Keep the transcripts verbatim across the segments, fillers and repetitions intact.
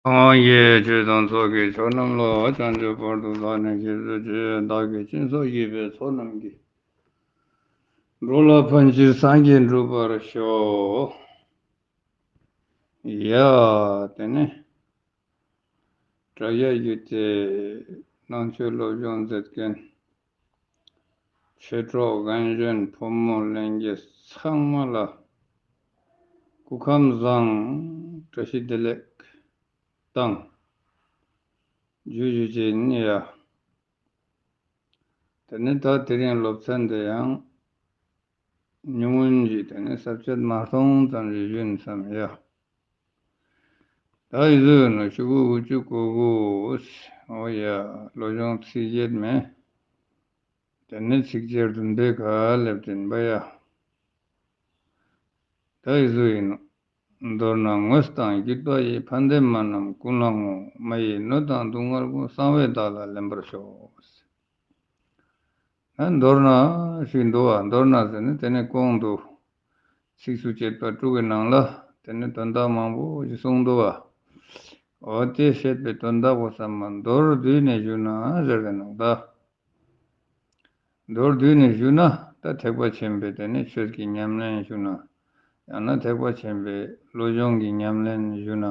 ཨོ་ཡེ། ཆོས་དང་ཚོགས་ཀྱི་མཆོག་རྣམས་ལ། བྱང་ཆུབ་བར་དུ་བདག་ནི་སྐྱབས་སུ་མཆི། བདག་གིས་སྦྱིན་སོགས་བགྱིས་པའི་ཚོགས་རྣམས་ཀྱིས། འགྲོ་ལ་ཕན་ཕྱིར་སངས་རྒྱས་འགྲུབ་པར་ཤོག། ཡ། དེ་ནས་དྲ་རྒྱ་བརྒྱུད་དེ་ནང་ཆོས་སློབ་སྦྱོང་མཛད་མཁན་ཆོས་གྲོགས་རྒན་གཞོན་ཕོ་མོ་ལྷན་རྒྱས་ཚང་མ་ལ་སྐུ་ཁམས་བཟང་། བཀྲ་ཤིས་བདེ་ལེགས་དང་། ཇུ་ཇུ་ཅན་ཡ། དེ་ནས་ད་དེ་རིང་སློབ་ཚན་དེ་ཡང་ཉུང་ངུ་ཞིག་དེ་ནས་ས་བཅད་མ་སྟོང་ཙམ་ཞིག་ཞུས་ན་བསམ་ཡ། ད་ཡི་ཟུ་ནོ་ཤུ་གུ་འུ་ཅུ་གོ་གུ། ཨོ་ཡ། བློ་སྦྱོང་ཚིགས་བརྒྱད་མེད། དེ་ནས་ཚིགས་བཅད་བདུན་པའི་ཁ་ལེབ་དྲན་པ་ཡ། ད་ཡི་ཟུ་ཡིན་ནོ། མདོར་ན་དངོས་དང་བརྒྱུད་པ་ཡི། ཕན་བདེ་མ་རྣམས་ཀུན་ལ་བསྔོ། མ་ཡི་གནོད་དང་སྡུག་བསྔལ་ཀུན། གསང་བས་བདག་ལ་ལེན་པར་ཤོག། ཨ། མདོར་ན་ཞིག་འདུག་བ། མདོར་ན་ཟེར་ནས་དེ་ནས་གོང་དུ་ཚིགས་སུ་བཅད་པ་དྲུག་གི་ནང་ལ་དེ་ནས་དོན་དག་མང་པོ་ཞིག་གསུངས་འདུག་བ། འོ་དེ་བཤད་པའི་དོན་དག་པོ་ཚང་མ་མདོར་བསྡུས་ནས་ཞུ་ན་ཟེར་གི་ནོ་ད། མདོར་བསྡུས་ནས་ཞུ་ན་ད་ཐེག་པ་ཆེན་པོའི་དེ་ནས་ཆོས་ཀྱི་ཉམས་ལེན་ཞུ་ན། ཡང་ན་ཐེག་པ་ཆེན་པོའི་བློ་སྦྱོང་གི་ཉམས་ལེན་ཞུ་ན།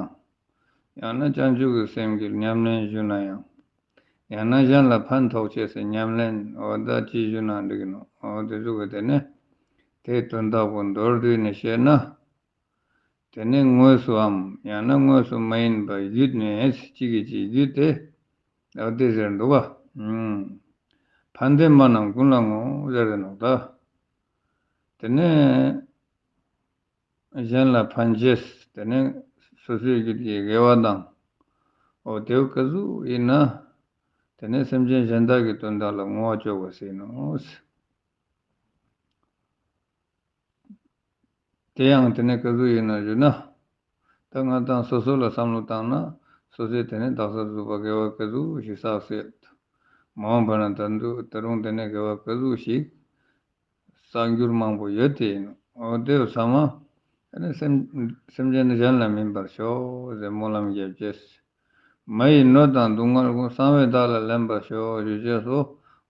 ཡང་ན་བྱང་ཆུབ་ཀྱི་སེམས་ཀྱི་ཉམས་ལེན་ཞུ་ན་ཡང་། ཡང་ན་གཞན་ལ་ཕན་ཐོགས་ཆེད་སའི་ཉམས་ལེན། འོ་ད་ཅི་ཞུ་ན་འགྲིག་གི་ནོ། འོ་དེ་ཚོ་གི་དེ་ནས་དེའི་དོན་དག་པོ་མདོར་བསྡུས་ནས་བཤད་ན། དེ་ནས་དངོས་སུའམ་ཡང་ན་དངོས་སུ་མ་ཡིན་པ་བརྒྱུད་ནས་གཅིག་གིས་གཅིག་བརྒྱུད་དེ། འོ་དེ་ཟེར་འདུག་བ། ཨུམ། ཕན་བདེ་མ་རྣམས་ཀུན་ལ་བསྔོ་ཟེར་གི་ནོ་ད། དེ་ནས་གཞན་ལ་ཕན་ཆེད། དེ་ནས་སོ་སོའི་རྒྱུད་ཀྱི་དགེ་བ་དང་། འོ་དེའུ་ཀ་ཟུག་ཡིན་ན། དེ་ནས་སེམས་ཅན་གཞན་དག་གི་དོན་དག་ལ་བསྔོ་བ་བཅོ་དགོས་ཟེར་ནོ། དེ་ཡང་དེ་ནས་ཀ་ཟུག་ཡིན་ན་ཞུ་ན། ད་ང་དང་སོ་སོ་ལ་བསམ་བློ་བཏང་ན། སོ་སོས་དེ་ནས་བདག་ས་བཟོད་པ་དགེ་བ་ཀ་ཟུག་ཞིག་བསགས་སྲིད། མ་འོངས་པ་ན་ད་དུང་ད་རུང་དེ་ནས་དགེ་བ་ཀ་ཟུག་ཞིག་བསགས་རྒྱུར་མང་པོ་ཡོད་དེ་ཡིན་ནོ། འོ་དེ་ཚང་མ་ཨ་ནི་སེམས་སེམས་ཅན་གཞན་ལ་སྨིན་པར་ཤོག་ཟེར་སྨོན་ལམ་རྒྱབ་ཅེས། མ་ཡི་གནོད་དང་སྡུག་བསྔལ་ཀུན། གསང་བས་བདག་ལ་ལེན་པར་ཤོག་ཞུ་ཅེས་སོ།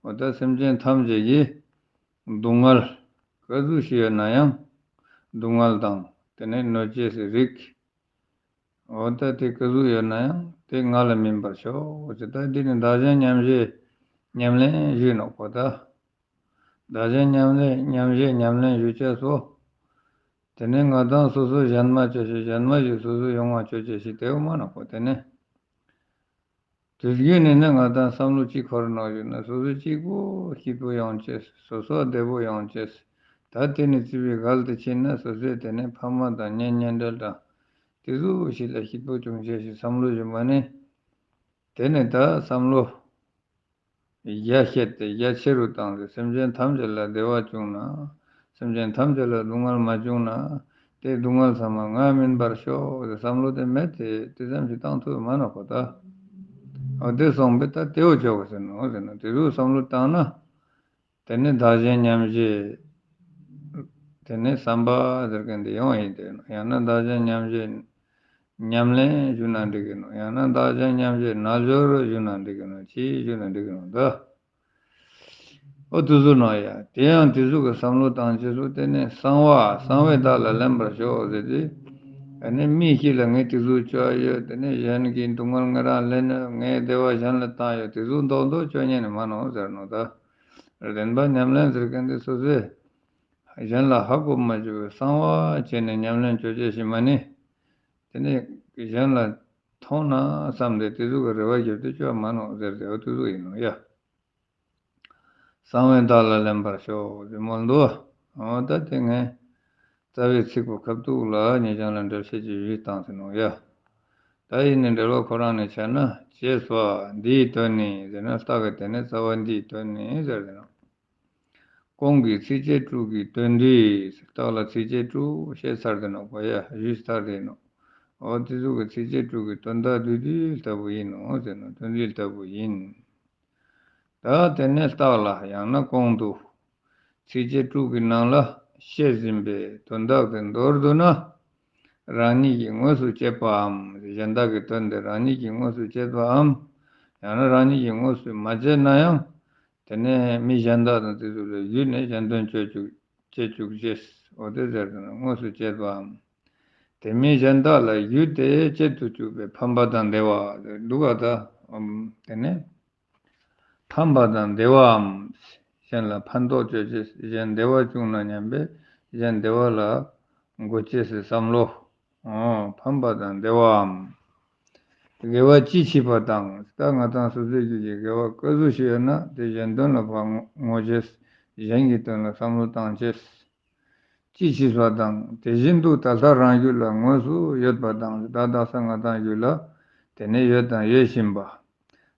འོ་ད་སེམས་ཅན་ཐམས་ཅད་ཀྱི་སྡུག་བསྔལ་ག་ཚོད་ཞིག་ཡོད་ན་ཡང་། སྡུག་བསྔལ་དང་དེ་ནས་གནོད་བྱེད་སའི་རིགས། འོ་ད་དེ་ག་ཚོད་ཡོད་ན་ཡང་དེ་ང་ལ་སྨིན་པར་ཤོག་ཅེས། ད་འདི་ནི་བདག་གཞན་མཉམ་བརྗེ་ཉམས་ལེན་ཞུས་ནོ་གོ་ད། བདག་གཞན་མཉམ་ལེན་མཉམ་བརྗེ་ཉམས་ལེན་ཞུ་ཅེས་སོ། དེ་ནས་ང་དང་སོ་སོ་གཞན་མ་བཅོ་ཞིག་གཞན་མ་ཞིག་སོ་སོ་ཡོང་བ་བཅོ་ཅེས་ཞིག་དེའུ་མ་ནོ་གོ་དེ་ནས། དུས་རྒྱུན་ནས་ནི་ང་དང་བསམ་བློ་གཅིག་འཁོར་ནོ་ཞུ་ན། སོ་སོ་གཅིག་པོ་སྐྱིད་པོ་ཡོང་ཅེས། སོ་སོ་བདེ་པོ་ཡོང་ཅེས། ད་དེ་ནི་རྩིས་པའི་གལ་དུ་ཕྱིན་ན་སོ་སོའི་དེ་ནས་ཕ་མ་དང་གཉེན་ཉེ་འབྲེལ་དང་དེ་ཚོ་ཞིག་ལ་སྐྱིད་པོ་བྱུང་ཅེས་ཞིག་བསམ་བློ་ཞུ་མ་ནི། དེ་ནི་ད་བསམ་བློ་རྒྱ་བཤད་དེ་རྒྱ་ཆེ་རུ་བཏང་སྟེ་སེམས་ཅན་ཐམས་ཅད་ལ་བདེ་བ་བྱུང་ན། སེམས་ཅན་ཐམས་ཅད་ལ་སྡུག་བསྔལ་མ་བྱུང་ན། དེ་སྡུག་བསྔལ་ཚང་མ་ང་སྨིན་པར་ཤོག་ཟེར་བསམ་བློ་དེ་མེད་དེ་དེ་ཙམ་ཞིག་བཏང་ཐུབ་མ་ནོ་གོ་ད། འོ་དེ་སོང་པས་ད་དེའུ་ཆོག་གོ་ཟེར་ནོ་ཟེར་ན། དེ་ཚོ་བསམ་བློ་བཏང་ན། དེ་ནས་བདག་གཞན་མཉམ་བརྗེ། དེ་ནས་བསམ་པ་ཟེར་མཁན་དེ་ཡོང་ཡིན་དེ་ནོ། ཡང་ན་བདག་གཞན་མཉམ་བརྗེ་ཉམས་ལེན་ཞུ་ན་འགྲིག་གི་ནོ། ཡང་ན་བདག་གཞན་མཉམ་བརྗེ་རྣལ་འབྱོར་ཞུ་ན་འགྲིག་གི་ནོ། ཅི་ཞུ་ན་འགྲིག་གི་ནོ་ད། ཨོ་དུ་ཟུ་ནོ་ཡ། དེ་ཡང་དེ་ཟུ་གི་བསམ་བློ་བཏང་ཅེས་སུ་དེ་ནས་གསང་བ་གསང་བས་བདག་ལ་ལེན་པར་ཤོག་ཟེར་ཏེ། ཨ་ནི་མི་ཞིག་ལ་ངས་དེ་ཟུ་བཅོ་ཡོད། དེ་ནས་གཞན་གྱི་སྡུག་བསྔལ་ངས་རང་ལེན་ཡོད། ངས་བདེ་བ་གཞན་ལ་བཏང་ཡོད། དེ་ཟུ་མདོག་མདོག་བཅོ་ཉན་ནི་མ་ནོ་ཟེར་ནོ་ད། བདེན་པ་ཉམས་ལེན་ཟེར་མཁན་དེ་སོ་སོས་གཞན་ལ་ཧ་གོ་མ་བཅུག་པའི་གསང་བ་བྱས་ནས་ཉམས་ལེན་བཅོ་བྱ་ཞིག་མ་ནི། དེ་ནས་གཞན་ལ་མཐོང་ན་བསམ་སྟེ་དེ་ཟུག་གི་རེ་བ་བརྒྱབ་སྟེ་བཅོ་མ་ནོ་ཟེར་ཏེ་འོ་དེ་ཟུག་ཡིན་ནོ་ཡ། གསང་བས་བདག་ལ་ལེན་པར་ཤོག་ཟེར་མོལ་འདུག་འོ་ད་དེ་ངས་རྩ་བའི་ཚིག་པོ་ཁ་ཐུག་ལ་ཉེ་རང་ལ་འགྲེལ་བཤད་ཅིག་ཞུས་བཏང་ཟིན་ནོ་ཡ། ད་ཡིན་ནི་འགྲེལ་བ་ཁོ་རང་ནས་བྱས་ན། ཅེས་པ་འདིའི་དོན་ནི་ཟེར་ན་རྟགས་ཀྱི་དེ་ནས་རྩ་བ་འདིའི་དོན་ནི་ཟེར་ཟིན་ནོ། གོང་གི་ཚིགས་བཅད་དྲུག་གི་དོན་འདི། རྟགས་ལ་ཚིགས་བཅད་དྲུག་བཤད་ཚར་དེ་ནོ་གོ་ཡ། ཞུས་ཚར་དེ་ནོ། འོ་དེ་ཚོ་གི་ཚིགས་བཅད་དྲུག་གི་དོན་དག་བསྡུས་དུས་ལྟ་བུ་ཡིན་ནོ་ཟེར་ནོ། དོན་འདི་ལྟ་བུ་ཡིན། ད་དེ་ནས་རྟགས་ལ་ཡང་ན་གོང་དུ་ཚིགས་བཅད་དྲུག་གི་ནང་ལ་བཤད་ཟིན་པའི་དོན་དག་དེ་མདོར་བསྡུ་ན། རང་ཉིད་ཀྱིས་དངོས་སུ་སྤྱད་པའམ། གཞན་དག་གི་དོན་དེ་རང་ཉིད་ཀྱིས་དངོས་སུ་སྤྱད་པའམ། ཡང་ན་རང་ཉིད་ཀྱིས་དངོས་སུ་མ་སྤྱད་ན་ཡང་། དེ་ནས་མི་གཞན་དག་དང་དེ་ཚོ་ལ་བརྒྱུད་ནས་གཞན་དོན་སྤྱད་བཅུག་སྤྱད་བཅུག་ཅེས། འོ་དེ་ཟེར་དུས་ན་དངོས་སུ་སྤྱད་པའམ། དེ་མི་གཞན་དག་ལ་བརྒྱུད་དེ་སྤྱད་དུ་བཅུག་པའི་ཕན་པ་དང་བདེ་བ་འདུག་ག་ད། དེ་ནས་ཕན་པ་དང་བདེ་བའམ། གཞན་ལ་ཕན་ཐོགས་སྤྱོད་ཅེས། གཞན་བདེ་བ་བྱུང་ན་སྙམ་པའི་གཞན་བདེ་བ་ལ་འགོད་ཅེས་སི་བསམ་བློ། འོ་ཕན་པ་དང་བདེ་བའམ། དགེ་བ་ཅི་མཆིས་པ་དང་། ད་ང་དང་སོ་སོའི་རྒྱུད་ཀྱི་དགེ་བ་ཀ་ཟུག་ཞིག་ཡོད་ན་དེ་གཞན་དོན་ལ་ཕར་བསྔོ་བྱས། གཞན་གྱི་དོན་ལ་བསམ་བློ་བཏང་བྱས། ཅི་མཆིས་པ་དང་། དེ་བཞིན་དུ་ད་ལྟ་རང་རྒྱུད་ལ་དངོས་སུ་ཡོད་པ་དང་། ད་ད་ས་ང་དང་རྒྱུད་ལ་དེ་ནས་ཡོད་དང་ཡོད་བཞིན་པ།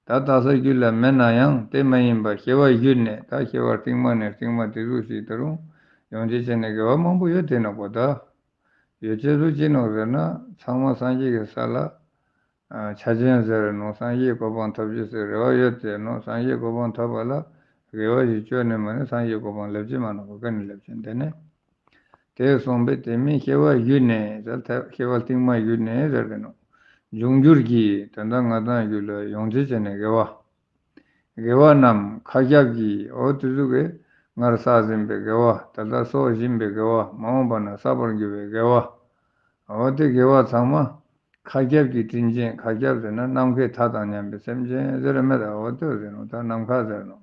ད་ད་ས་རྒྱུད་ལ་མེད་ན་ཡང་དེ་མ་ཡིན་པ་སྐྱེ་བ་བརྒྱུད་ནས། ད་སྐྱེ་བ་རྟིང་མ་ནས་རྟིང་མ་དེ་ཟུག་ཞིག་ད་རུང་ཡོང་བྱས་བྱས་ནས་དགེ་བ་མང་པོ་ཡོད་དེ་ནོག་པ་ད། ཡོད་ཅེས་སུ་ཅི་ནོག་ཟེར་ན། ཚང་མ་སངས་རྒྱས་ཀྱི་ས་ལ་ཨ་ཆ་ཅན་ཟེར་ནོག་སངས་རྒྱས་གོ་འཕང་ཐོབ་རྒྱུ་ཟེར་རེ་བ་ཡོད་དེ་ནོག་སངས་རྒྱས་གོ་འཕང་ཐོབ་པ་ལ་དགེ་བ་ཞིག་བཅོས་ནས་མ་ནི་སངས་རྒྱས་གོ་འཕང་སླེབས་ཀྱི་མ་ནོག་ག་ནས་སླེབས་ཀྱི་དེ་ནས། དེ་གསུངས་པས་དེ་མིན་སྐྱེ་བ་བརྒྱུད་ནས་ཟེར་ཐལ། སྐྱེ་བ་རྟིང་མ་བརྒྱུད་ནས་ཟེར་གི་ནོག་འབྱུང་འགྱུར་གྱི་དོན་དག་ང་དང་རྒྱུད་ལ་ཡོང་ཚེ་བྱས་ནས་དགེ་བ། དགེ་བ་རྣམས་མཁའ་ཁྱབ་ཀྱི། འོ་དེ་ཚོ་གིས་སྔར་བསགས་ཟིན་པའི་དགེ་བ། ད་ལྟ་གསོག་བཞིན་པའི་དགེ་བ། མ་འོངས་པ་ན་བསགས་པར་འགྱུར་བའི་དགེ་བ། འོ་དེ་དགེ་བ་ཚང་མ་མཁའ་ཁྱབ་ཀྱི་སྤྲིན་ཅན། མཁའ་ཁྱབ་ཟེར་ན་ནམ་མཁའི་མཐའ་དང་མཉམ་པའི་སེམས་ཅན་ཟེར་མེད་ད། འོ་དེ་ཟེར་ནོག་ད་ནམ་མཁའ་ཟེར་ནོག་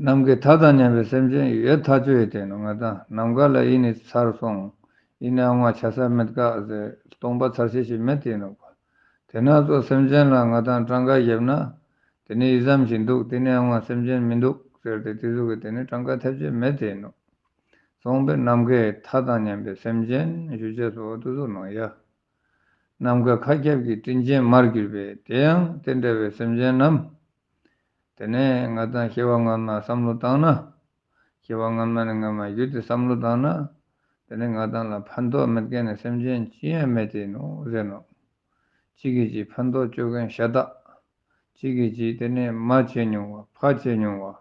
ནམ་མཁའི་མཐའ་དང་མཉམ་པའི་སེམས་ཅན་ཡོད་ཐག་ཆོད་ཡོད་དེ་ནོག་ང་དང་ནམ་མཁའ་ལ་ཡིད་ནི་ཚར་སོང་། ཡིད་ནི་ཨ་ང་ཆ་ས་མེད་ཀ་ཟེར་སྟོང་པ་ཚར་ཤེས་ཤིག་མེད་དེ་ནོག་དེ་ན་ཚོ་སེམས་ཅན་ལ་ང་དང་གྲངས་ཀ་བཞག་ན། དེ་ནི་ཡིད་ཙམ་ཞིག་འདུག་དེ་ནི་ཨ་ང་སེམས་ཅན་མི་འདུག་ཟེར་ཏེ་དེ་ཚོ་གི་དེ་ནི་གྲངས་ཀ་ཐེབས་ཅེས་མེད་དེ་ནོག་གསུངས་པས་ནམ་མཁའི་མཐའ་དང་མཉམ་པའི་སེམས་ཅན་ཞུ་བྱས་སོ་དུ་བཟོ་ནོག་ཡ། ནམ་མཁའ་མཁའ་ཁྱབ་ཀྱི་སྤྲིན་ཅན་མར་གྱུར་པའི། དེ་ཡང་དེ་འདྲ་བའི་སེམས་ཅན་རྣམས། དེ་ནས་ང་དང་སྐྱེ་བ་སྔོན་མ་བསམ་བློ་བཏང་ན། སྐྱེ་བ་སྔོན་མ་ནས་སྔོན་མ་བརྒྱུད་དེ་བསམ་བློ་བཏང་ན། དེ་ནས་ང་དང་ལ་ཕན་ཐོགས་མེད་མཁན་ནི་སེམས་ཅན་ཅི་ཡང་མེད་དེ་ནོག་ཟེར་ནོག་གཅིག་གིས་གཅིག་ཕན་ཐོགས་བཅོ་མཁན་ཤ་སྟག་གཅིག་གིས་གཅིག་དེ་ནས་མ་བྱེད་མྱོང་བ། ཕ་བྱེད་མྱོང་བ།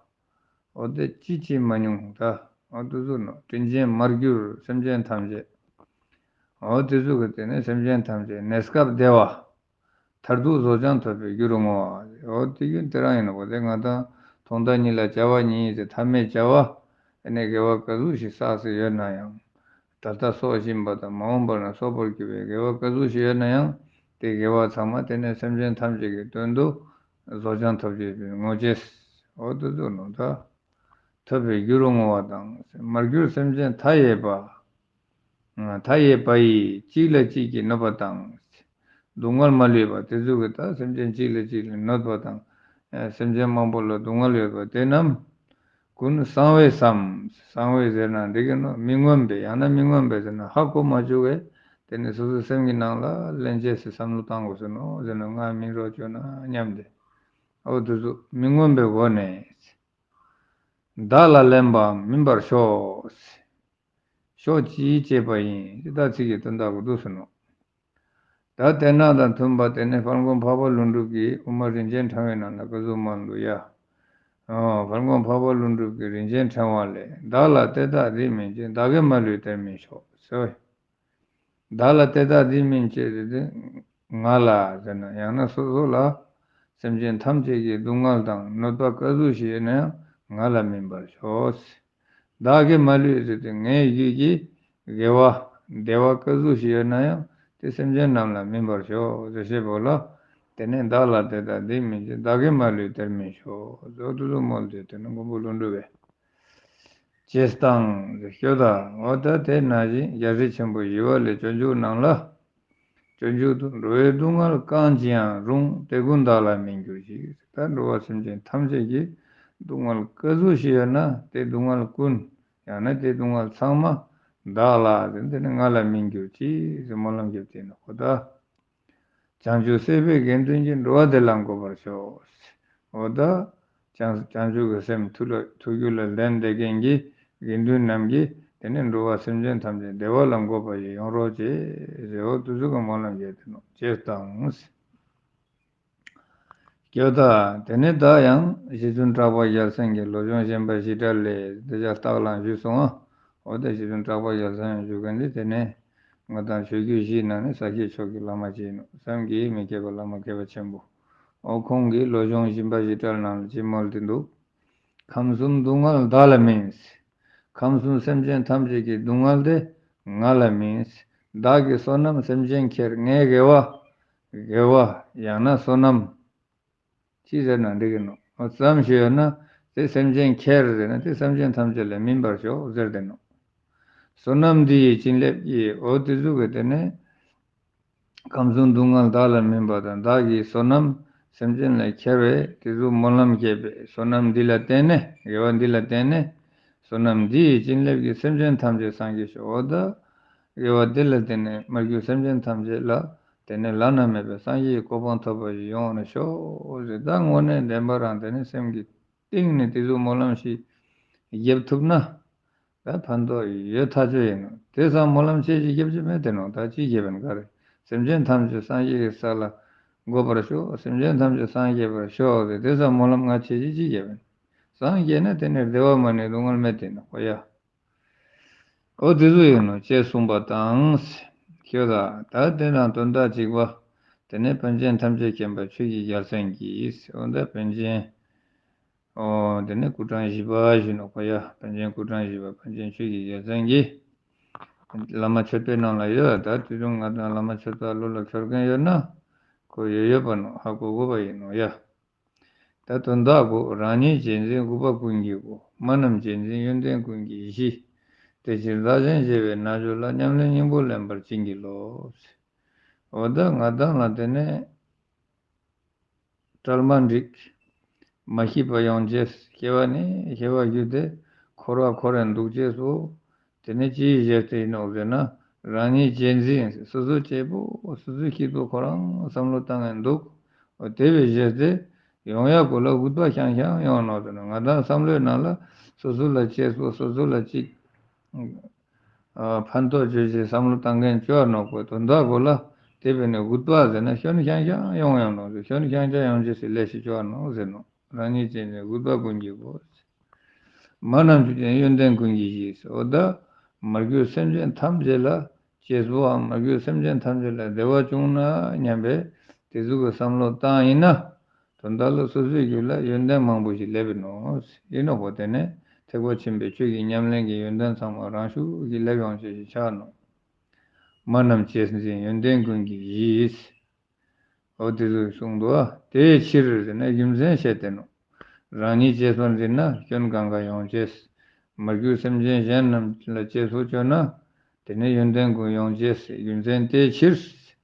འོ་དེ་ཅི་བྱེད་མ་མྱོང་ད། འོ་དེ་ཚོ་ནོག་དྲིན་ཅན་མར་གྱུར་སེམས་ཅན་ཐམས་ཅད། འོ་དེ་ཚོ་གི་དེ་ནས་སེམས་ཅན་ཐམས་ཅད་གནས་སྐབས་བདེ་བ། མཐར་ཐུག་རྫོགས་བྱང་ཐོབ་པའི་རྒྱུ་རུ་བསྔོ་བ། འོ་དེ་རྒྱུ་དེ་རང་ཡིན་ནོག་དེ་ང་དང་ཐོག་མཐའ་གཉིས་ལ་བྱ་བ་གཉིས་ཏེ་ཐ་མའི་བྱ་བ། དེ་ནས་དགེ་བ་ག་ཟུག་ཞིག་བསགས་སུ་ཡོད་ན་ཡང་། ད་ལྟ་གསོག་བཞིན་པ་དང་མ་འོངས་པ་ན་གསོག་པར་གྱུར་པའི་དགེ་བ་ག་ཟུག་ཞིག་ཡོད་ན་ཡང་། དེ་དགེ་བ་ཚང་མ་དེ་ནས་སེམས་ཅན་ཐམས་ཅད་ཀྱི་དོན་དུ་རྫོགས་བྱང་ཐོབ་ཅེས་པའི་བསྔོ་བྱས། འོ་དེ་ཚོ་ནོག་ད། ཐོབ་པའི་རྒྱུ་རུ་བསྔོ་བ་དང་། མར་གྱུར་སེམས་ཅན་མཐའ་ཡས་པ། མཐའ་ཡས་པ་ཡིས་གཅིག་ལ་གཅིག་གིས་གནོད་པ་དང་། སྡུག་བསྔལ་མ་ལུས་པ་དེ་ཚོ་གིས་ད་སེམས་ཅན་གཅིག་ལ་གཅིག་ལ་གནོད་པ་དང་། སེམས་ཅན་མང་པོ་ལ་སྡུག་བསྔལ་ཡོད་པ་དེ་རྣམས། ཀུན་གསང་བས་སམ། གསང་བས་ཟེར་ན་འགྲིག་གི་ནོག་མི་མངོན་པས། ཡང་ན་མི་མངོན་པས་ཟེར་ན་ཧ་གོ་མ་བཅུག་པས། དེ་ནི་སོ་སོའི་སེམས་ཀྱི་ནང་ལ་ལྷན་སྐྱེས་སུ་བསམ་བློ་བཏང་དགོས་ཟེར་ནོག་ཟེར་ན་ང་མིན་རོགས་བཅོས་ན་སྙམ་སྟེ། འོ་དེ་ཚོ་མི་མངོན་པའི་སྒོ་ནས། བདག་ལ་ལན་པའམ་མིན་པར་ཤོག་ཤོག་ཅེས་བྱས་པ་ཡིན། ད་ཚིག་གི་དོན་དག་གོ་འདུག་ཟེར་ནོག་ད་དེ་ནང་དང་མཐུན་པ་དེ་ནི་དཔལ་མགོན་འཕགས་པ་ཀླུ་སྒྲུབ་ཀྱིས་དབུ་མ་རིན་ཆེན་ཕྲེང་བའི་ནང་ལ་ཀ་ཟུག་མང་འདུག་ཡ། ཨོ། དཔལ་མགོན་འཕགས་པ་ཀླུ་སྒྲུབ་ཀྱི་རིན་ཆེན་ཕྲེང་བ་ལས། བདག་ལ་དེ་དག་སྡིག་མིན་བྱེད། བདག་གིས་མ་ལུས་དེར་མི་ཤོག་ཟེར་བས། བདག་ལ་དེ་དག་སྡིག་མིན་བྱེད་ཟེར་དུས། ང་ལ་ཟེར་ན་ཡང་ན་སོ་སོ་ལ། སེམས་ཅན་ཐམས་ཅད་ཀྱི་སྡུག་བསྔལ་དང་གནོད་པ་ག་ཟུག་ཞིག་ཡོད་ན་ཡང་ང་ལ་མིན་པར་ཤོག་བདག་གིས་མ་ལུས་ཟེར་དུས་ངའི་རྒྱུད་ཀྱི་དགེ་བ། བདེ་བ་ག་ཟུག་ཞིག་ཡོད་ན་ཡང་དེ་སེམས་ཅན་རྣམས་ལ་མིན་པར་ཤོག་ཟེར་བཤད་པ་ལ། དེ་ནས་བདག་ལ་དེ་དག་སྡིག་མིན་བྱེད། བདག་གིས་མ་ལུས་དེར་མི་ཤོག་ཟེར་དུས་སུ་མོལ་ཏེ་དེ་ནི་མགོན་པོ་ཀླུ་སྒྲུབ་པས། ཅེས་དང་ཟེར་ཤོག་ད། འོ་ད་དེ་ནང་བཞིན་རྒྱལ་སྲས་ཆེན་པོ་ཞི་བ་ལྷའི་སྤྱོད་འཇུག་ནང་ལ། སྤྱོད་འཇུག་ཏུ་འགྲོ་བའི་སྡུག་བསྔལ་གང་ཅི་ཡང་རུང་དེ་ཀུན་བདག་ལ་མིན་གྱུར་ཅིག་ད་འགྲོ་བ་སེམས་ཅན་ཐམས་ཅད་ཀྱི་སྡུག་བསྔལ་ག་ཟུག་ཞིག་ཡོད་ན་དེ་སྡུག་བསྔལ་ཀུན། ཡང་ན་དེ་སྡུག་བསྔལ་ཚང་མ་བདག་ལ་ཟེར་དེ་ནི་ང་ལ་མིན་གྱུར་ཅིག་ཟེར་སྨོན་ལམ་རྒྱབ་སྟེ་ནོག་གོ་ད། བྱང་ཆུབ་སྲིད་པའི་དགེ་འདུན་གྱིས། འགྲོ་བ་འདི་ལ་འགོད་པར་ཤོག་འོ་ད། བྱང་བྱང་ཆུབ་ཀྱི་སེམས་ཐུགས་ལ་ཐུགས་རྒྱུད་ལ་ལྡན་བསྡད་མཁན་གྱི་དགེ་འདུན་རྣམས་ཀྱིས་དེ་ནས་འགྲོ་བ་སེམས་ཅན་ཐམས་ཅད་བདེ་བ་ལ་འགོད་པ་ཞིག་ཡོང་རོགས་གྱིས་ཟེར། འོ་དེ་ཚོ་གི་སྨོན་ལམ་རྒྱག་དེ་ནོག་ཅེས་དང་། ཀྱེ་ད། དེ་ནས་ད་ཡང་རྗེ་བཙུན་གྲགས་པ་རྒྱལ་མཚན་གྱིས་བློ་སྦྱོང་བཞིན་པ་བཞི་སྒྲ་ལས་འདི་ཅག་རྟགས་ལ་ཞུས་སོང་ང་ འོ་ད་རྗེ་བཙུན་གྲགས་པ་རྒྱལ་མཚན་ཡང་བཞུགས་མཁན་འདི་དེ་ནས་ང་དང་ཆོས་བརྒྱུད་བཞིའི་ནང་ནས་ས་སྐྱའི་ཕྱོགས་ཀྱི་བླ་མ་ཅིག་ཡིན་ནོ། བསམ་གྱིས་མི་ཁྱབ་པ་བླ་མ་མཁས་པ་ཆེན་པོ། འོ་ཁོང་གིས་བློ་སྦྱོང་སྦྱིན་པ་བཞི་ཀྲལ་ནང་ལ་ཅི་མོལ་ཏེ་འདུག། ཁམས་གསུམ་སྡུག་བསྔལ་བདག་ལ་མིན། ཁམས་གསུམ་སེམས་ཅན་ཐམས་ཅད་ཀྱི་སྡུག་བསྔལ་དེ་ང་ལ་མིན། བདག་གི་བསོད་ནམས་སེམས་ཅན་ཁྱེར། ངའི་དགེ་བ། དགེ་བ་ཡང་ན་བསོད་ནམས། ཅི་ཟེར་ན་འགྲིག་གི་ནོ། ཙམ་ཞིག་ཡོད་ན་དེ་སེམས་ཅན་ཁྱེར་ཟེར་ན་དེ་སེམས་ཅན་ཐམས་ཅད་ལ་སྨིན་པར་ཤོག་ཟེར་ཏེ་ནོ། བསོད་ནམས་འདི་ཡིས་བྱིན་ལེབ་ཀྱིས། འོ་དེ་ཟུག་གི་དེ་ནས་ཁམས་གསུམ་སྡུག་བསྔལ་བདག་ལ་མིན་པ་དང་བདག་གི་བསོད་ནམས་སེམས་ཅན་ལ་ཁྱེར་བའི་དེ་ཟུག་སྨོན་ལམ་བསྐྱེད་པའི་བསོད་ནམས་འདི་ལ་བརྟེན་ནས་དགེ་བ་འདི་ལ་བརྟེན་ནས་བསོད་ནམས་འདི་ཡིས་བྱིན་ལེབ་ཀྱིས་སེམས་ཅན་ཐམས་ཅད་སངས་རྒྱས་ཤོག། འོ་ད་དགེ་བ་འདི་ལ་བརྟེན་ནས་མ་གྱུར་སེམས་ཅན་ཐམས་ཅད་ལ་དེ་ནས་བླ་ན་མེད་པའི་སངས་རྒྱས་ཀྱི་གོ་འཕང་ཐོབ་པ་ཞིག་ཡོང་བར་ཤོག་ཟེར། ད་དངོས་གནས་བདེན་པ་རང་དེ་ནས་སེམས་ཀྱི་གཏིང་ནས་དེ་ཚོ་སྨོན་ལམ་ཞིག་བརྒྱབ་ཐུབ་ན། ད་ཕན་ཐོགས་ཡོད་ཐག་ཆོད་ཡིན་ནོ། དེ་ཙམ་སྨོན་ལམ་ཆེ་ཞིག་བརྒྱབ་ཀྱི་མེད་དེ་ནོ། ད་ཅི་བརྒྱབ་པ་ཡིན་ག་རེ། སེམས་ཅན་ཐམས་ཅད་སངས་རྒྱས་ཀྱི་ས་ལ་འགོད་པར་ཤོག། སེམས་ཅན་ཐམས་ཅད་སངས་རྒྱས་པར་ཤོག་ཟེར། དེ་ཙམ་སྨོན་ལམ་ང་ཆེ་ཞིག་ཅི་བརྒྱབ་པ་ཡིན། སངས་རྒྱས་ན་དེ་ནས་བདེ་བ་མ་ནུས་སྡུག་བསྔལ་མེད་དེ་ནོ། ཨོ་ཡ། ཨོ་དེ་ཚོ་ཡིན་ནོ་ཅེས་གསུངས་པ་དང་། ཁྱོད་ལ་ད་དེ་ན་དོན་དག་གཅིག་པ། དེ་ནས་པཎ་ཆེན་ཐམས་ཅད་མཁྱེན་པ་ཆོས་ཀྱི་རྒྱལ་མཚན་གྱིས། འོ་ད་པཎ་ཆེན། ཨོ་དེ་ནས་སྐུ་ཕྲེང་བཞི་པ་ཞུ་ནོ་ཁོ་ཡ། པཎ་ཆེན་སྐུ་ཕྲེང་བཞི་པ་པཎ་ཆེན་ཆོས་ཀྱི་རྒྱལ་མཚན་གྱིས། བླ་མ་མཆོད་པའི་ནང་ལ་ཡོད། ད་དུས་ཐུང་ང་དང་བླ་མ་མཆོད་པ་བློ་ལ་འཁྱོར་མཁན་ཡོད་ན། ཁོ་ཡོད་ཡོད་པ་ནོ་ཧ་གོ་དགོས་པ་ཡིན་ནོ་ཡ། ད་དོན་དག་གོ། རང་ཉིད་བྱས་འཛིན་རྒུད་པ་ཀུན་གྱི་སྒོ། མ་རྣམས་བྱས་འཛིན་ཡོན་ཏན་ཀུན་གྱི་གཞི། དེ་ཕྱིར་བདག་གཞན་བརྗེ་བའི་རྣལ་འབྱོར་ལ། ཉམས་ལེན་སྙིང་པོ་ལེན་པར་བྱིན་གྱིས་རློབས། འོ་ད་ང་དང་ལ་དེ་ནས་གྲལ་མ་འགྲིག། མ་ཤེས་པ་ཡོང་ཅེས། སྐྱེ་བ་ནས་སྐྱེ་བ་བརྒྱུད་དེ་འཁོར་བ་འཁོར་རེ་འདུག་ཅེས་སོ། དེ་ནས་ཅིའི་གཞི་རྩ་ཡིན་ནོག་ཟེར་ན། རང་ཉིད་གཅེས་འཛིན། སོ་སོ་གཅེས་པོ། སོ་སོའི་སྐྱིད་པོ་ཁོ་རང་བསམ་བློ་བཏང་ངན་འདུག། འོ་དེ་བས་གཞི་རྩ་ཡོང་ཡག་གོ་ལ་རྒུད་པ་ཤང་ཤང་ཡོང་ནོག་ཟེར་ན། ང་དང་བསམ་བློའི་ནང་ལ་སོ་སོ་ལ་གཅེས་པོ། སོ་སོ་ལ་གཅིག་ཨ་ཕན་ཐོགས་བྱོས་ཞེས་བསམ་བློ་བཏང་མཁན་བཅོ་ནོག་པོ། དོན་དག་གོ་ལ་དེ་བས་ནས་རྒུད་པ་ཟེར་ན་ཤོན་ཤང་ཤང་ཡོང་ཡོང་ནོག་ཟེར། ཤོན་ཤང་ཤང་ཡོང་ཅེས་སི་ལས་ཤིག་བཅོ་ནོག་ཟེར་ནོག། རང་ཉིད་གཅེས་འཛིན་རྒུད་པ་ཀུན་གྱི་སྒོ། མ་རྣམས་བྱས་འཛིན་ཡོན་ཏན་ཀུན་གྱི་གཞི། འོ་ད་མ་གྱུར་སེམས་ཅན་ཐམས་ཅད་ལ་གཅེས་པོའམ་མ་གྱུར་སེམས་ཅན་ཐམས་ཅད་ལ་བདེ་བ་བྱུང་ན་སྙམ་པའི་དེ་ཟུག་གི་བསམ་བློ་བཏང་ཡིན་ན། དོན་དག་ལ་སོ་སོའི་རྒྱུད་ལ་ཡོན་ཏན་མང་པོ་ཞིག་སླེབས་ཡིན་ནོག། ཡིན་ནོག་པོ། དེ་ནས་ཐེག་པ་ཆེན་པོའི་ཆོས་ཀྱི་ཉམས་ལེན་གྱི་ཡོན་ཏན་ཚང་མ་རང་ཤུགས་ཀྱིས་སླེབས་ཡོང་ཆེད་ཞིག་ཆགས་ནོག། མ་རྣམས་བྱས་འཛིན་ཡོན་ཏན་ཀུན་གྱི་གཞི། འོ་དེ་ཚོ་གསུངས་འདུག་ཨ། དེའི་ཕྱིར་ཟེར་ན་རྒྱུ་མཚན་བཤད་དེ་ནོ། རང་ཉིད་གཅེས་པར་འཛིན་ན་སྐྱོན་གང་ག་ཡོང་ཅེས། མ་གྱུར་སེམས་ཅན་གཞན་རྣམས་ལ་གཅེས་པོ་བཅོས་ན། དེ་ནས་ཡོན་ཏན་ཀུན་ཡོང་ཅེས། རྒྱུ་མཚན་དེའི་ཕྱིར།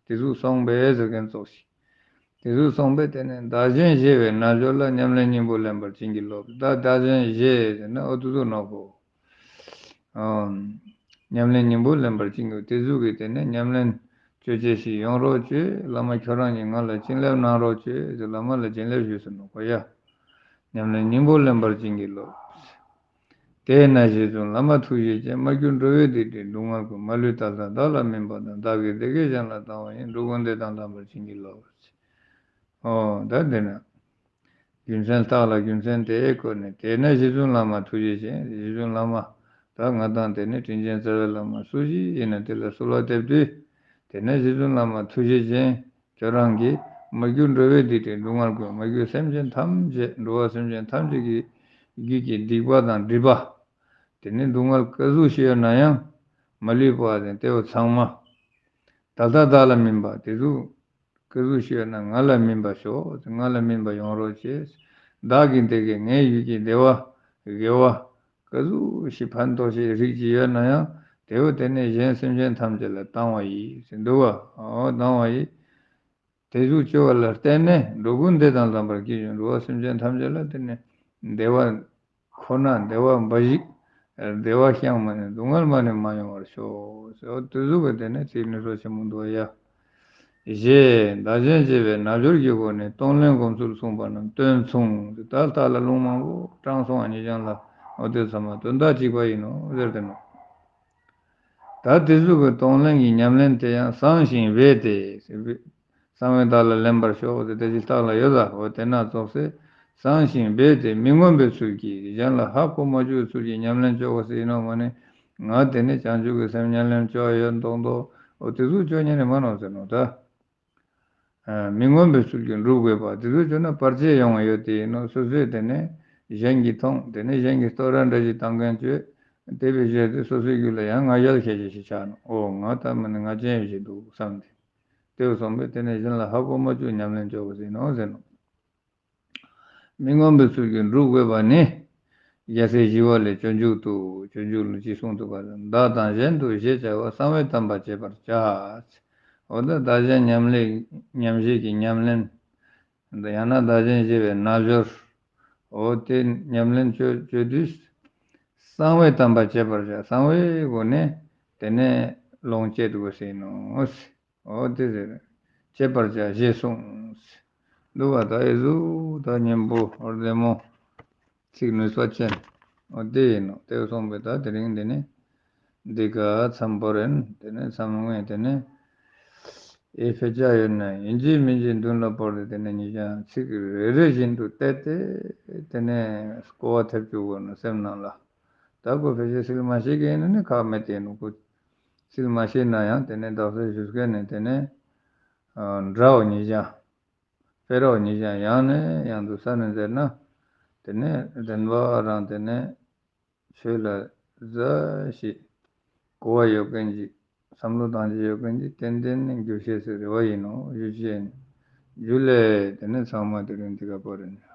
དེ་ཚོ་གསུངས་པས་ཟེར་མཁན་ཙོགས་ཤིག། དེ་ཚོ་གསུངས་པས་དེ་ནས་བདག་གཞན་བརྗེ་བའི་རྣལ་འབྱོར་ལ། ཉམས་ལེན་སྙིང་པོ་ལེན་པར་བྱིན་གྱིས་རློབས། ད་བདག་གཞན་བརྗེ་ཟེར་ན་འོ་དེ་ཚོ་ནོ་གོ། ཨོ། ཉམས་ལེན་སྙིང་པོ་ལེན་པར་བྱིན་གྱིས། དེ་ཟུག་གི་དེ་ནས་ཉམས་ལེན་བཅོ་བྱེད་ཞིག་ཡོང་རོགས་བྱོས། བླ་མ་ཁྱོད་རང་གིས་ང་ལ་བྱིན་རླབས་གནང་རོགས་བྱོས་ཟེར། བླ་མ་ལ་བྱིན་རླབས་ཞུས་སོ་ནོ་གོ་ཡ། ཉམས་ལེན་སྙིང་པོ་ལེན་པར་བྱིན་གྱིས་རློབས། དེས་ན་རྗེ་བཙུན་བླ་མ་ཐུགས་རྗེ་ཅན། མ་གྱུར་འགྲོ་བའི་སྡིག་སྒྲིབ་སྡུག་བསྔལ་ཀུན། མ་ལུས་ད་ལྟ་བདག་ལ་སྨིན་པ་དང་། བདག་གིས་བདེ་དགེ་གཞན་ལ་བཏང་བ་ཡིན། འགྲོ་ཀུན་བདེ་དང་ལྡན་པར་བྱིན་གྱིས་རློབས། ཨོ་ད་དེ་ན། རྒྱུ་མཚན་རྟགས་ལ་རྒྱུ་མཚན་དེའི་སྒོ་ནས། དེས་ན་རྗེ་བཙུན་བླ་མ་ཐུགས་རྗེ་ཅན། རྗེ་བཙུན་བླ་མ། ད་ང་དང་དེ་ནི་དྲིན་ཅན་རྩ་བའི་བླ་མ་སུ་ཞིག་ཡིན་ན་དེ་ལ་གསོལ་བ་འདེབས་དུས། དེས་ན་རྗེ་བཙུན་བླ་མ་ཐུགས་རྗེ་ཅན། ཁྱོད་རང་གིས་མ་གྱུར་འགྲོ་བའི་སྡིག་སྒྲིབ་སྡུག་བསྔལ་ཀུན། མ་གྱུར་སེམས་ཅན་ཐམས་ཅད། འགྲོ་བ་སེམས་ཅན་ཐམས་ཅད་ཀྱི་རྒྱུད་ཀྱི་སྡིག་པ་དང་སྒྲིབ་པ། དེ་ནི་སྡུག་བསྔལ་ག་ཟུག་ཞིག་ཡོད་ན་ཡང་། མ་ལུས་པ་དང་དེ་བ་ཚང་མ། ད་ལྟ་བདག་ལ་སྨིན་པ་དེ་ཚོ་ག་ཟུག་ཞིག་ཡོད་ན་ང་ལ་སྨིན་པ་ཤོག། ང་ལ་སྨིན་པ་ཡོང་རོགས་བྱེད། བདག་གི་བདེ་དགེ་ངའི་རྒྱུད་ཀྱི་བདེ་བ་དགེ་བ་ག་ཟུག་ཞིག་ཕན་ཐོགས་ཤིག་རིགས་ཅིག་ཡོད་ན་ཡང་དེ་བ་དེ་ནས་གཞན་སེམས་ཅན་ཐམས་ཅད་ལ་བཏང་བ་ཡིས་ཟེར་འདུག་བ། འོ་བཏང་བ་ཡིས། དེ་ཟུག་བཅོ་བ་ལ་བརྟེན་ནས་འགྲོ་ཀུན་བདེ་དང་ལྡན་པར་སྐྱེས་བྱུང་། འགྲོ་བ་སེམས་ཅན་ཐམས་ཅད་ལ་དེ་ནས་བདེ་བ། ཁོ་ན་བདེ་བ་འབའ་ཞིག། བདེ་བ་ཤང་མ་ནས་སྡུག་བསྔལ་མ་ནས་མ་ཡོང་བར་ཤོག་ཟེར། འོ་དེ་ཟུག་གི་དེ་ནས་ཚིག་ནི་རོ་ཆེན་མོ་འདུག་ཡ། ཞེས་བདག་གཞན་བརྗེ་བའི་རྣལ་འབྱོར་གྱི་སྒོ་ནས་གཏོང་ལེན་སྒོམ་ཚུལ་གསུངས་པ་རྣམས་སྟོན་མཚུངས། ད་ལྟ་ལ་ལུང་མང་པོ་དྲངས་སོང་བ་ཉིད་ཀྱང་ལ་འོ་དེ་ཚང་མ་དོན་དག་གཅིག་པ་ཡིན་ནོ་ཟེར་དེ་ནོ། ད་དེ་ཚོ་གི་གཏོང་ལེན་གྱི་ཉམས་ལེན་དེ་ཡང་བཟང་ཞིང་སྦས་ཏེ། གསང་བའི་བདག་ལ་ལེན་པར་ཤོག་ཟེར་དེ་ཅི་རྟགས་ལ་ཡོད་ལ། འོ་དེ་ན་ཙོགས་སེ་བཟང་ཞིང་སྦས་ཏེ་མི་ངོམས་པའི་ཚུལ་གྱིས་གཞན་ལ་ཧ་གོ་མ་བཅུག་ཚུལ་གྱིས་ཉམས་ལེན་བཅོ་བ་ཟེར་ཡིན་ནོ་མ་ནི། ང་དེ་ནས་བྱང་ཆུབ་ཀྱི་སེམས་ཉམས་ལེན་བྱོས་ཡོད་མདོག་མདོག་འོ་དེ་ཚོ་བྱོས་ཉན་ནས་མ་ནོར་ཟེར་ནོ་ད། མི་མངོན་པའི་ཚུལ་གྱིས་འགྲུབ་དགོས་པ་དེ་ཚོ་བྱོས་ན་བར་ཆད་ཡོང་བ་ཡོད་དེ་ཡིན་ནོ་སོ་སོས་དེ་ནས་གཞན་གྱིས་མཐོང་དེ་ནས་གཞན་གྱིས་བསྟོད་ར་འདྲ་ཞིག་བཏང་མཁན་བྱོས། དེ་བས་གཞན་དེ་སོ་སོའི་རྒྱུད་ལ་ཡང་ང་རྒྱལ་ཤས་ཆེ་ཞིག་ཆགས་ནོ། འོ་ང་ད་མི་ནི་ང་ཅན་ཡོད་ཞིག་འདུག་བསམ་སྟེ། དེ་བས་སོང་པས་དེ་ནས་གཞན་ལ་ཧ་གོ་མ་བཅུག་ཉམས་ལེན་བྱོས་པ་ཟིན་ནོ་ཟེར་ནོ། མི་མངོན་པའི་ཚུལ་གྱིས་འགྲུབ་དགོས་པ་ནི། རྒྱལ་སྲས་ཞི་བ་ལྷས་སྤྱོད་འཇུག་ཏུ་སྤྱོད་འཇུག་ལ་ཅི་གསུངས་འདུག་ག་ལ། བདག་དང་གཞན་དུ་ཞེས་བྱ་བ་གསང་བའི་དམ་པ་བྱེད་པར་བྱ། འོ་ད་བདག་གཞན་ཉམས་ལེན་ཉམས་བཞེས་ཀྱི་ཉམས་ལེན། ཡང་ན་བདག་གཞན་ཞེས་པའི་རྣལ་འབྱོར། འོ་དེ་ཉམས་ལེན་བྱོས་བྱོས་དུས། གསང་བའི་དམ་པ་བྱེད་པར་བྱ། གསང་བའི་སྒོ་ནས་དེ་ནས་ལོངས་སྤྱད་དགོས་ཟེར་ནོ། འོ་དེ་ཟེར། བྱེད་པར་བྱ་ཞེས་གསུངས། འདུག་བ་ད་ཨེ་ཟུག་ད་སྙན་པོ་ཨོ་བདེ་མོ། ཚིག་ནུས་པ་ཅན། ཨོ་དེ་ཡིན་ནོ། དེ་གསུངས་པས་ད་དེ་རིང་འདི་ནི། འདི་ག་མཚམས་བོར་ཡིན། དེ་ནས་མཚམས་ངོས་དེ་ནས། ཨེ་ཕལ་ཆེར་ཡོད་ན་ཡིན་གཅིག་མིན་གཅིག་མདུན་ལ་བོར་ཏེ་དེ་ནས་ཉིད་ཀྱང་ཚིག་རེ་རེ་བཞིན་དུ་བལྟས་ཏེ། དེ་ནས་སྐོར་བ་ཐེབས་བཅུག་དགོས་ནོ་སེམས་ནང་ལ། ད་ཁོ་ཕལ་ཆེར་སིལ་མ་ཤེས་མཁན་ཡིན་ན་ནི་ཁག་མེད་དེ་ནོ་ཁོ། སིལ་མ་ཤེས་ན་ཡང་དེ་ནས་བདག་སེལ་ཞུ་མཁན་ནི་དེ་ནས་འདྲ་བ་ཉིད་ཀྱང་། སྤེ་ར་བ་ཉིད་ཀྱང་ཡང་ནས་ཡང་དུ་ས་ནས་མཛད་ན། དེ་ནས་བདེན་པ་རང་དེ་ནས་ཆོས་ལ་ཟ་ཞིག་གོ་བ་ཡོད་མཁན་ཅིག་བསམ་བློ་བཏང་རྒྱུ་ཡོད་མཁན་ཅིག་ཏན་ཏན་ནས་འགྱུར་ཤེས་སུ་རེ་བ་ཡིན་ནོ་ཞུ་ཅེས་ནས། རྒྱུ་ལས་དེ་ནས་ཚང་མ་དེ་རིང་འདི་ག་པར་ནས།